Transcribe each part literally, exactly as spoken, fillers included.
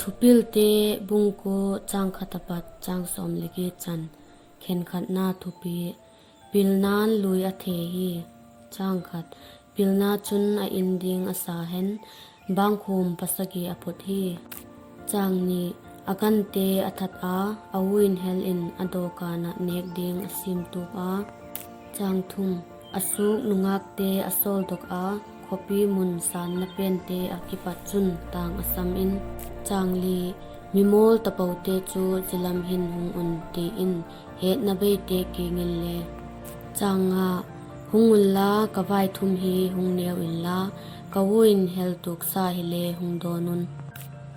Thupilte bung kua, châng khat apat châng sawm le giat chan. Khenkhatna thupi: Pilna'n lui a the hi. Châng khat: Pilna chun a in ding a sa hen, bângkhum pasagi a phut hi. Châng ni: A gante a that a, a uain hel in a dawkan ah nêk ding a siamtup a. Châng thum: A suak nungâkte a sawldok a, khawpi mun sânna pente ah kipat chun tâng a sam in. Châng li: Mimawl tapote chu zia lam hin hung un, ti in hetna beite kiang inle. Châng nga: Hung unla, ka vaithum hi hung neu inla, ka uain hel tuaksa hile hung dawn un.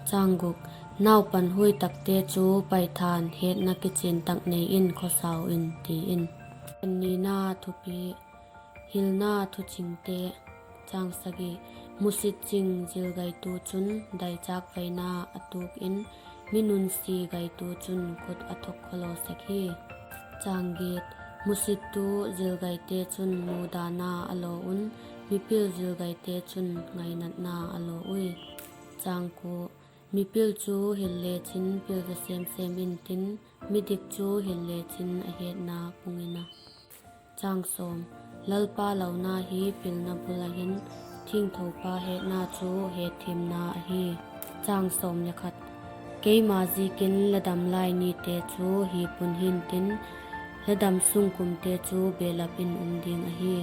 Châng guk: Naupan huai takte chu paithan, hetna kichian tak nei in khawsau in, ti in. Khen nina thupi: Hilna thuchingte. Châng sagi: Musit ching zilgaitu chun daichâk vaina a tuak in, mi nunsia gaitu chun khut a thok khawlaw sek hi. Châng giat: Musittu zilgaite chun mudana a law un, mipil zilgaite chun ngainatna a law ui. Châng kua: Mipil chu hil lechin pil zaw sêm sêm intin, midik chu hil lechin a hetna pung in a. Châng sawm: Lalpa launa hi pilna bul ahi'n, thiangthopa hetna chu hetthiamna ahi. Châng sawm le khat: Keima ziakin la damlai nite chu hip un hi'ntin, la damsung kumte chu belap in um ding ahi.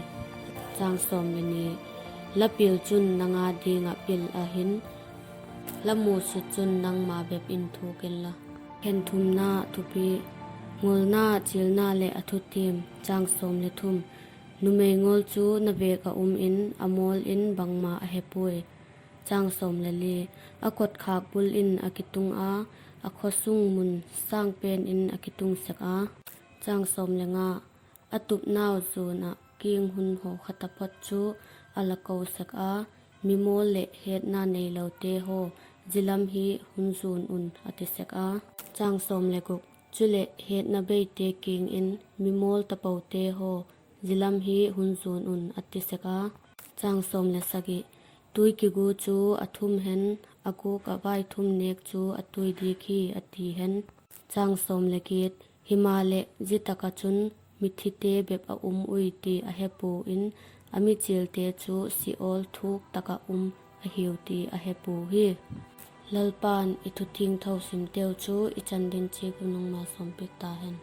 Châng sawm le ni: La pil chun nang â ding ah pil ahi'n, la musit chun nangma bep in thuak inla. Khen thumna thupi: Ngulna, chialna leh a thutiam. Châng sawm le thum: Numei ngawl chu na vêk ah um in, a mawl in bangma a he puai. Châng sawm le li: A kotkhâk bul in a kitung a, a khawsung mun sâng pen in a kitung sek a. Châng sawm le nga: A tupnau zuan ah kiang hun haw kha taphot chu a la ko sek a, mimawl leh hetna neilote haw, zia lam hi hun zuan un, a ti sek a. Châng sawm le guk: Chuleh hetna beite kiang in, Mimawl tapote haw, zia lam hi hun zuan un, a ti sek a. Châng sawm le sagi: Tui kigu chu a thum hen, a gûk ah vaithum nêk chu a tui diak hi, a ti hen. Châng sawm le giat: Himaleh, zia tak ah chun mithite bep a um ui ti a he pua in, a michialte chu Sheol thuk tak ah um ahiu ti a he pua hi. Lalpa'n i thu thiangtho simteu chu i chan ding chiat un nungma sawmpiak ta hen.